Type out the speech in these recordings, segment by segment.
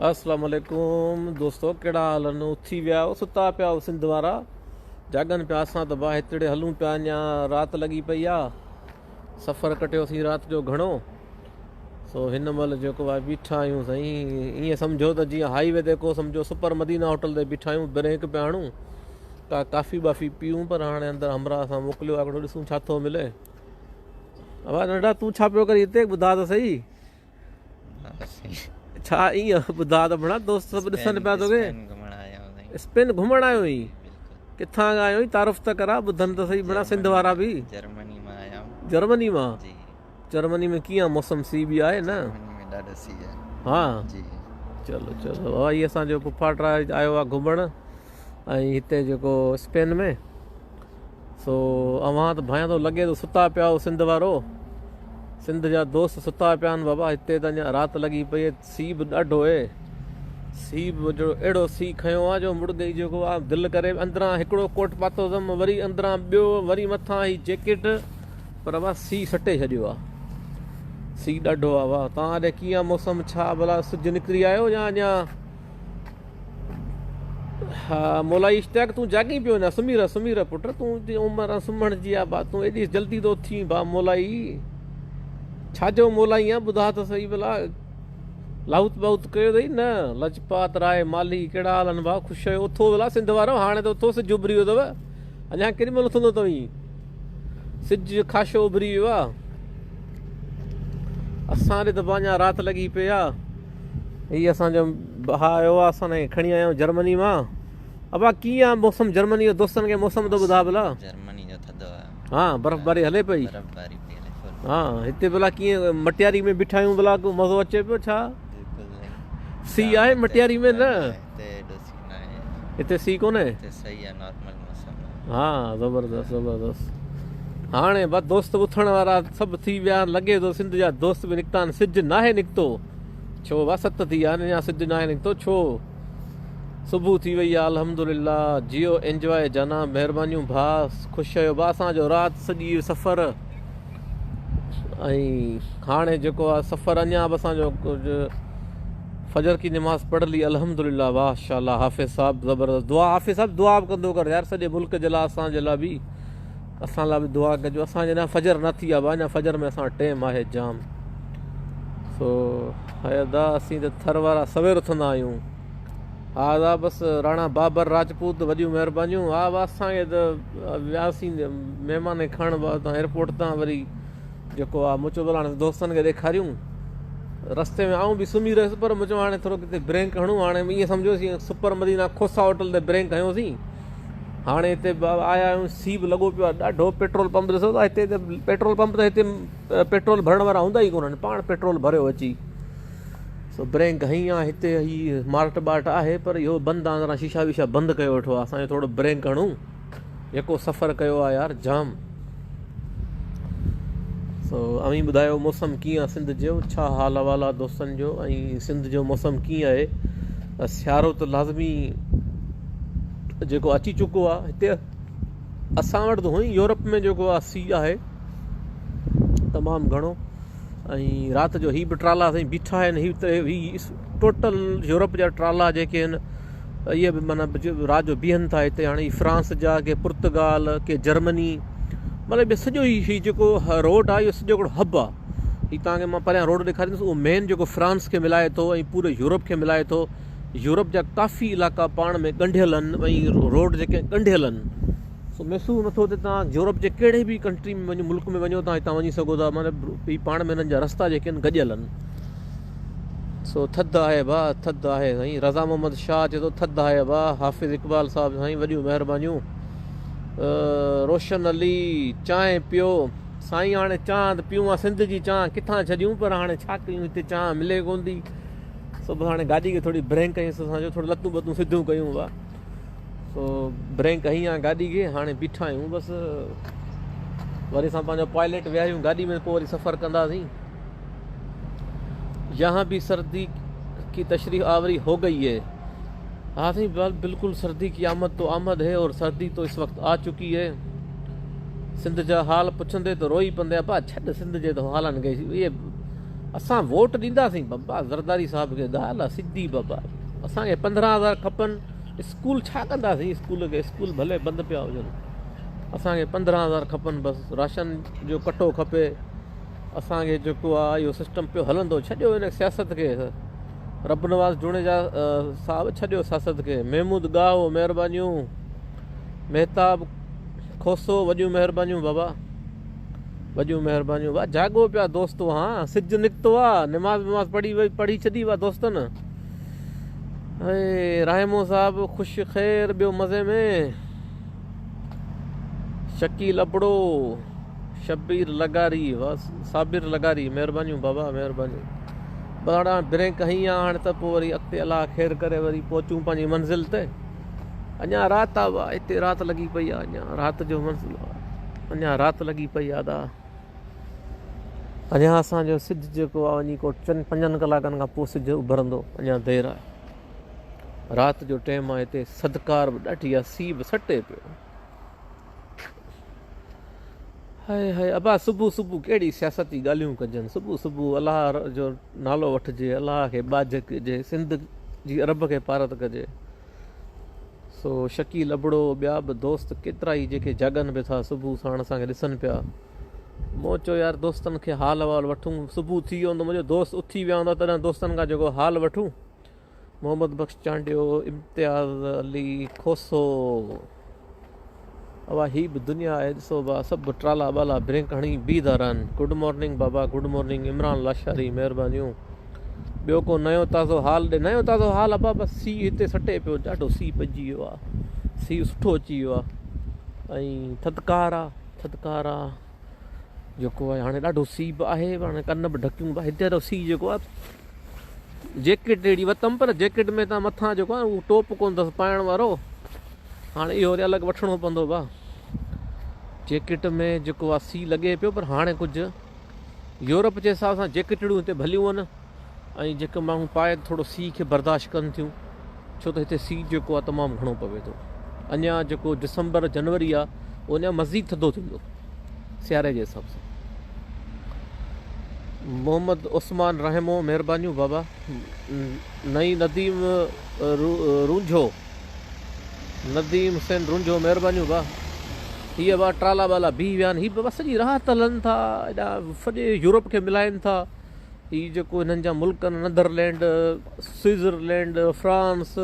اسلام عليڪم دوستو ڪهڙا حال آهن اٿي ويا آهيو ستا پيا آهيو سنڌ وارا جاڳن پيا اسان ته با هتڙي هلون پيا اڃا رات لڳي پئي آ سفر ڪٽيوسين رات جو گهڻو سو هن مهل جيڪو آهي بيٺا آهيون سائين ائين سمجهو ته جيئن هائي وي تي ڪو سمجهو سپر مدينا هوٽل تي بيٺا آهيون بريڪ پيا هڻون ڪا ڪافي بافي پيون پر هاڻي اندر همراهه اسان موڪليو آ هڪڙو ڏسون ڇا ٿو ملي ابا ننڍا تون ڇا پيو ڪرين هتي ٻڌا ته سهي ڇا ائين ٻڌا ته ڀڻا دوست سڀ ڏسن پيا توکي اسپين گهمڻ آيو آهين ڪٿان کان آيو آهين تعارف ته ڪرا ٻڌن ته سهي ڀڻا سنڌ وارا به جرمني مان آيا آهيون جرمني مان جي جرمني ۾ ڪيئن موسم سي به آهي نه جرمني ۾ ڏاڍو سي آهي ها جي چلو چلو بابا هي اسان جو پڦاٽ آيو آهي گهمڻ ۽ هتي جيڪو اسپين ۾ سو اوهان ته ڀانيان ٿو لڳي ٿو ستا پيا آهيو سنڌ وارو سنڌ جا دوست ستا پيا آهن بابا هتي ته اڃا رات لڳي پئي آهي سي به ڏاڍو آهي سي به جو اهڙو سي کنيو آهي جو مڙ گئي جيڪو آهي دل ڪري اندران هڪڙو ڪوٽ پاتو اٿم وري اندران ٻيو وري مٿان هي جيڪيٽ پر بابا سي سٽي ڇڏيو آهي سي ڏاڍو آهي بابا تان ڏي ڪيئن موسم ڇا ڀلا سج نڪري آيو يا اڃا ها مولائي اشتياق تون جاڳين پيو نه سمهي رهه سمهي رهه پٽ تون جي عمر سمهڻ جي آ با تون ايڏي جلدي ٿو اٿين با مولائي ڇا جو مولائي آ ٻڌا ته صحيح ڀلا لاهوت باهوت ڪيو اٿئي نه لجپات راء مالهي ڪهڙا حال آهن ڀاء خوش آهيو اٿو ڀلا سنڌ وارو هاڻي ته اٿو سج اڀري ويو اٿو اڃا ڪيڏي مهل اٿندو توهين سج خاشو اڀري ويو آ اسان ڏي ته اڃا رات لڳي پئي آ هي اسان جو ڀاء آيو آ اسان کي کڻي آيو جرمني مان ابا ڪيئن آ موسم جرمني جو دوستن کي موسم ته ٻڌا ڀلا جرمني جو ٿڌو آ ها برف باري هلي پئي برف باري پئي هلي فل ها هتي ڀلا ڪيئن مٽياري ۾ بيٺا آهيون ڀلا ڪو مزو اچي پيو ڇا بلڪل سي آهي مٽياري ۾ نه هتي ايڏو سي نه آهي هتي سي ڪونهي هتي صحيح آ نارمل موسم آ ها زبردست زبردست هاڻي بس دوست اٿڻ وارا سڀ ٿي ويا لڳي ٿو سنڌ جا دوست به نڪتا آهن سج ناهي نڪتو ڇو وا ست ٿي ويا آهن اڃا سج ناهي نڪتو ڇو صبح ٿي وئي آ الحمدلله جيو انجواء جانا مهربانيون ڀاء خوش آهيو ڀاء اسان جو رات سڄي سفر ۽ هاڻي جيڪو آ سفر اڃا به اسان جو ڪجهه فجر ڪي نماز پڙھ لي الحمدلله واھ شاءالله حافظ صاحب زبردست دعا حافظ صاحب دعا به ڪندو ڪر يار سڄي ملڪ جي لاء اسان جي لاء به اسان لاء به دعا ڪجو اسان جي فجر نه ٿي آ اڃا فجر ۾ اسان ٽيم آهي جام سو هي ادا اسين ته ٿر وارا سوير اٿندا آهيون ها ادا بس راڻا بابر راجپوت وڏيون مهربانيون ها اسان کي ته وياسين مهمان کي کڻڻ بعد ايئرپورٽ تان وري جيڪو آ مون چيو ڀلا هاڻي دوستن کي ڏيکاريون رستي ۾ آئون به سمهي رهيس پر مون چيو هاڻي ٿورو ڪٿي بريڪ هڻون هاڻي ائين سمجهوسين سپر مدينا کوسا هوٽل تي بريڪ هنيوسين هاڻي هتي آيا آهيون سي به لڳو پيو آهي ڏاڍو پيٽرول پمپ ڏسو ٿا هتي ته پيٽرول پمپ ته هتي پيٽرول ڀرڻ وارا هوندا ئي ڪونهن پاڻ پيٽرول ڀريو اچي سو بريڪ هنئي آ هتي هي مارٽ ٻارٽ آهي پر اهو بند آ شيشا ويشا بند ڪيو ويٺو آ اسان جو ٿورو بريڪ هڻون يڪو سفر ڪيو آ يار جام سو اوهين ٻڌايو موسم ڪيئن آ سنڌ جو ڇا حال احوال آ دوستن جو ۽ سنڌ جو موسم ڪيئن آهي سيارو ته لازمي جيڪو اچي چڪو آ هتي اسان وٽ ته هونئن يورپ ۾ جيڪو آ سي آهي تمام گهڻو ۽ رات جو هي به ٽرالا سائين بيٺا آهن هي ته هي ٽوٽل يورپ جا ٽرالا جيڪي آهن اهي به معنيٰ رات جو بيهن ٿا هتي هاڻي فرانس جا ڪي پرتگال ڪي جرمني مطلب سڄو هي هي جيڪو روڊ آهي اهو سڄو هڪڙو هب آهي هي توهان کي مان پريان روڊ ڏيکاريندس اهو مين جيڪو فرانس کي ملائي ٿو ۽ پوري يورپ کي ملائي ٿو يورپ جا ڪافي علائقا پاڻ ۾ ڳنڍيل آهن ۽ روڊ جيڪي ڳنڍيل آهن سو محسوس نٿو ٿئي توهان يورپ جي ڪهڙي به ڪنٽري ۾ وڃو ملڪ ۾ وڃو توهان هتان وڃي سگهو ٿا مطلب هي پاڻ ۾ هنن جا رستا جيڪي آهن گڏيل آهن سو ٿڌ آهي ڀاء ٿڌ آهي سائين رضا محمد شاهه چئي ٿو ٿڌ آهي ڀاء حافظ اقبال صاحب سائين وڏيون مهربانيون روشن علي چانهه پيو سائين هاڻي چانهه ته پيون آ سنڌ جي چانهه ڪٿان ڇڏيون پر هاڻي ڇا ڪيون هتي چانهه ملي ڪون ٿي سو بس هاڻي گاڏي کي ٿوري بريڪ ڪيون اسان جو ٿورو لتون بتون سڌيون ڪيون ڀاء سو بريڪ هنئي آ گاڏي کي هاڻي بيٺا آهيون بس وري اسان پنهنجو پائلٽ ويهاريون گاڏي ۾ پوء وري سفر ڪنداسين يهان ڀي سردي ڪي تشريف آوري هو گئي هي ها سائين بلڪل سردي ڪي آمد تو آمد هي اور سردي تو اس وقت آ چڪي هي سنڌ جا حال پڇندي ته روئي پندي ابا ڇڏ سنڌ جي ته حالن کي اهي اسان ووٽ ڏينداسين بابا زرداري صاحب کي ڳالهه آ سڌي بابا اسان کي 15000 کپن اسڪول ڇا ڪنداسين اسڪول کي اسڪول ڀلي بند پيا هجن اسان کي 15000 کپن بس راشن جو ڪٽو کپي اسان کي جيڪو آ اهو سسٽم پيو هلندو ڇڏيو ان سياست کي رب نواز جوڻيجا صاحب ڇڏيو سياست کي محمود ڳاهو مهربانيون مهتاب کوسو وڏيون مهربانيون بابا وڏيون مهربانيون وا جاڳو پيا دوستو ها سج نڪتو آ نماز نماز پڙهي وئي پڙهي ڇڏي وا دوستن اي رحمو صاحب خوش خير ٻيو مزي ۾ شڪيل ابڙو شبير لغاري وا صابر لغاري مهربانيون بابا مهربانيون بڙا بريڪ هنئي آ هاڻي ته پوء وري اڳتي الله خير ڪري وري پهچون پنهنجي منزل تي اڃا رات آ وا هتي رات لڳي پئي آ اڃا رات جو منزل آ اڃا رات لڳي پئي آ ادا اڃا اسان جو سج جيڪو آ وڃي ڪو چئن پنجن ڪلاڪن کان پوء سج اڀرندو اڃا دير آ رات جو ٽيم آ هتي ٿڌڪار به ڏاڍي آ سي به سٽي پيو هاء هاء ابا صبح صبح ڪهڙي سياستي ڳالهيون ڪجن صبح صبح الله جو نالو وٺجي الله کي ٻاجهه ڪجي سنڌ جي رب کي پارت ڪجي سو شڪيل ابڙو ٻيا به دوست ڪيترا ئي جيڪي جاڳن به ٿا صبح ساڻ اسان کي ڏسن پيا مون چيو يار دوستن کي حال احوال وٺون صبح ٿي ويو هوندو منهنجو دوست اٿي ويا هوندا تڏهن دوستن کان جيڪو حال وٺون محمد بخش چانڊيو امتياز علي کوسو ابا هي به دنيا آهي ڏسو با سڀ ٽرالا ٻالا بريڪ هڻي بيهي ٿا رهن گڊ مارننگ بابا گڊ مارننگ عمران لاشاري مهربانيون ٻيو ڪو نيو تازو حال ڏي نيو تازو حال ابا بس سي هتي سٽي پيو ڏاڍو سي پئجي ويو آ سي سٺو اچي ويو آ ۽ ٿڌڪار آ ٿڌڪار آ جيڪو آهي هاڻي ڏاڍو سي به آهي هاڻي ڪن به ڍڪيون پيا هتي سي جيڪو آ جيڪيٽ اهڙي وتم پر جيڪيٽ ۾ تان مٿان جيڪو آ اهو ٽوپ ڪونه اٿس پائڻ وارو هاڻي اهو وري الڳ وٺڻو پوندو با جيڪيٽ ۾ جيڪو آ سي لڳي پيو پر هاڻي ڪجهه يورپ جي حساب سان جيڪيٽڙيون هتي ڀليون آهن ۽ جيڪي ماڻهو پائي ٿورو سي کي برداشت ڪن ٿيون ڇو ته هتي سي جيڪو آهي تمام گهڻو پوي ٿو اڃا جيڪو ڊسمبر جنوري آهي اهو اڃا مزيد ٿڌو ٿيندو سياري جي حساب سان محمد عثمان رحمو مهربانيون بابا نئي نديم رونجهو نديم حسين رونجهو مهربانيون ڀا هي ڀا ٽرالا بالا بيهي ويا آهن هي بابا سڄي رات هلن ٿا ايڏا سڄي يورپ کي ملائن ٿا هي جيڪو هنن جا ملڪ آهن نڌرلينڊ سوئزرلينڊ فرانس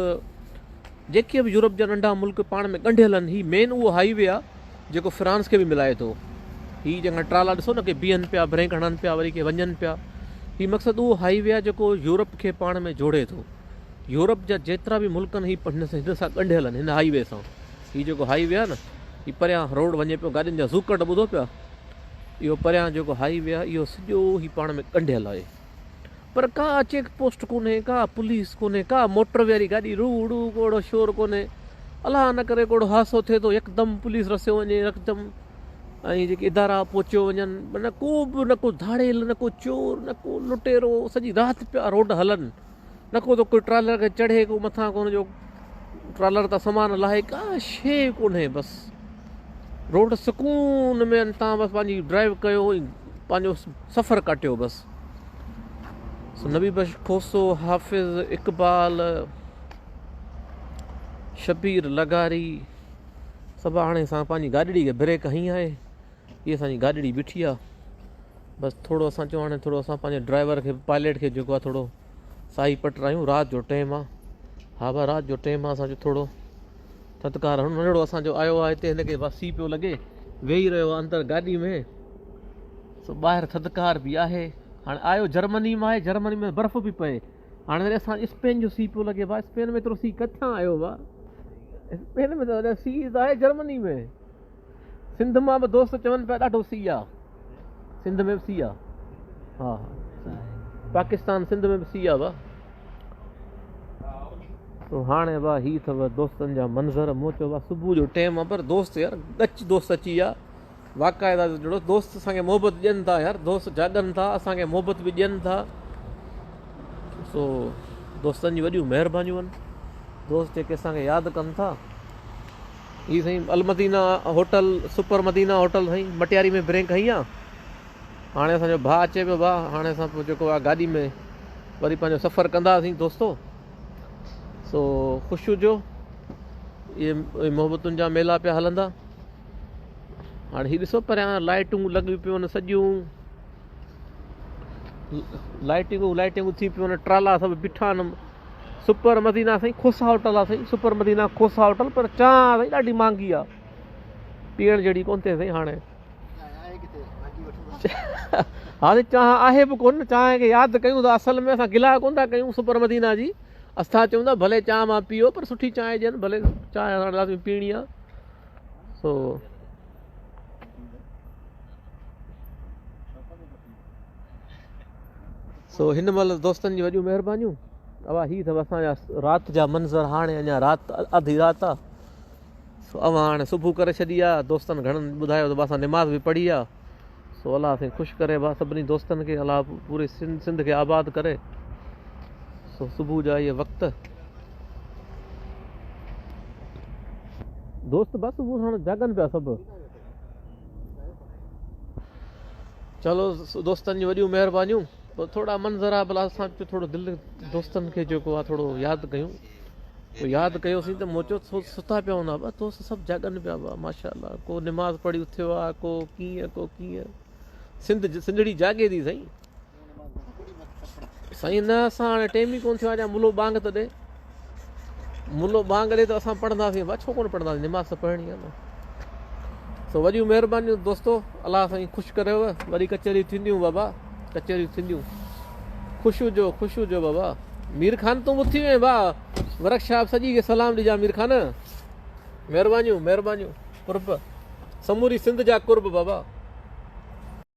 جيڪي به يورپ جا ننڍا ملڪ پاڻ ۾ ڳنڍيل آهن هي مين اهو هائي وي آهي جيڪو فرانس کي به ملائي ٿو هي جيڪا ٽرالا ڏسو نه ڪي بيهن پيا بريڪ هڻن پيا وري ڪي وڃن پيا هي مقصد اهو هائي وي آهي جيڪو يورپ کي پاڻ ۾ جوڙي ٿو يورپ جا جيترا به ملڪ آهن هي هن سان ڳنڍيل آهن هن هائي وي سان هي جيڪو هائي وي آهي نه هي پريان روڊ وڃي پيو گاڏين جا زوڪٽ ٻڌو پيا اهو پريان جيڪو هائي وي آهي اهو سڄو هي پاڻ ۾ ڳنڍيل آهي پر ڪا چيڪ پوسٽ ڪونهي ڪا پوليس ڪونهي ڪا موٽر وي واري گاڏي رو رو ڪوڙو شور ڪونهي الله نه ڪري ڪوڙو حادثو ٿئي ٿو يڪدم پوليس رسيو وڃي يڪدم ۽ جيڪي ادارا پهچيو وڃن نه ڪو به نه ڪو ڌاڙيل نه ڪو چور نه ڪو لٽيرو سڄي رات پيا روڊ هلن نه ڪو ته ڪوئي ٽرالر کي چڙهي ڪو مٿان ڪو ان جو ٽرالر تان سامان لاهي ڪا شي ڪونهي بس روڊ سڪون ۾ آهن تان بس پنهنجي ڊرائيو ڪيو ۽ پنهنجو سفر ڪاٽيو بس نبي بخش کوسو حافظ اقبال شبير لغاري سڀ هاڻي اسان پنهنجي گاڏڙي کي بريڪ هنئي آهي هي اسان جي گاڏڙي بيٺي آ بس ٿورو اسان چيو هاڻي ٿورو اسان پنهنجي ڊرائيور کي پائليٽ کي جيڪو آ ٿورو سائي پٽرايون رات جو ٽيم آ ها ڀا رات جو ٽيم آ اسان جو ٿورو ٿڌڪار هن ننڍڙو اسان جو آيو آ هتي هن کي بس سي پيو لڳي ويهي رهيو آ اندر گاڏي ۾ سو ٻاهر ٿڌڪار به آهي هاڻي آيو جرمني مان آهي جرمني ۾ برف به پئي هاڻي وري اسان اسپين جو سي پيو لڳي ڀا اسپين ۾ ايترو سي ڪٿان آيو ڀا اسپين ۾ ته سي آهي جرمني ۾ سنڌ مان به دوست چون پيا ڏاڍو سي آ سنڌ ۾ به سي آ ها پاڪستان سنڌ ۾ به سي آ با تو هاڻي با هي اٿو دوستن جا منظر مون چيو با صبح جو ٽيم آ پر دوست يار ڳچ دوست اچي ويا باقاعده جڙو دوست اسان کي محبت ڏين ٿا يار دوست جاڳن ٿا اسان کي محبت به ڏين ٿا سو دوستن جون وڏيون مهربانيون آهن دوست جيڪي اسان کي ياد ڪن ٿا هي سائين Al Madina hotel super Madina hotel سائين مٽياري ۾ بريڪ هنئي آ. هاڻي اسان جو ڀاء اچي پيو ڀاء هاڻي اسان پوء جيڪو آ گاڏي ۾ وري پنهنجو سفر ڪنداسين دوستو سو خوش هجو اهي محبتن جا ميلا پيا هلندا هاڻي هي ڏسو پريان لائٽون لڳيون پيون آهن سڄيون لائٽنگون لائٽنگون ٿي پيون آهن ٽرالا سڀ بيٺا آهن سپر مدينا سائين کوسا هوٽل آ سائين سپر مدينا کوسا هوٽل پر چانهه سائين ڏاڍي مهانگي آ پيئڻ جهڙي ڪونه ٿئي سائين هاڻي ها سائين چانهه آهي به ڪونه چانهه کي ياد ڪيون ته اصل ۾ اسان گلا ڪونه ٿا ڪيون سپر مدينا جي اسان چئون ٿا ڀلي چانهه مان پيئو پر سٺي چانهه ڏين ڀلي چانهه اسان لازمي پيئڻي آ سو سو هن مهل دوستن جي وڏيون مهربانيون اوا هي اٿو اسان جا رات جا منظر هاڻي اڃا رات اڌي رات آ سو اوهان هاڻي صبح ڪري ڇڏي آ دوستن گهڻن ٻڌايو ته اسان نماز به پڙهي آ سو الله سائين خوش ڪري با سڀني دوستن کي الله پوري سنڌ کي آباد ڪري سو صبح جا اهي وقت دوست بس صبح ساڻ جاڳن پيا سڀ چلو دوستن جون وڏيون مهربانيون ٿورا منظر آ ڀلا اسان ٿورو دل دوستن کي جيڪو آ ٿورو ياد ڪيون پوء ياد ڪيوسين ته مون چيو ستا پيا هوندا ٻه دوست سڀ جاڳن پيا هئا ماشاء الله ڪو نماز پڙهي اٿيو آ ڪو ڪيئن ڪو ڪيئن سنڌ سنڌڙي جاڳي ٿي سائين سائين نه اسان هاڻي ٽيم ئي ڪون ٿيو آ ملو بانگ ته ڏي ملو بانگ ڏي ته اسان پڙهنداسين با ڇو ڪون پڙهنداسين نماز ته پڙهڻي آ نه سو وڏيون مهربانيون دوستو الله سائين خوش ڪريو وري ڪچهريون ٿينديون بابا ڪچهريون ٿينديون خوش هجو خوش هجو بابا مير خان تون به اٿي وئين ڀاء ورڪشاپ سڄي کي سلام ڏجان مير خان مهربانيون مهربانيون قرب سموري سنڌ جا قرب بابا.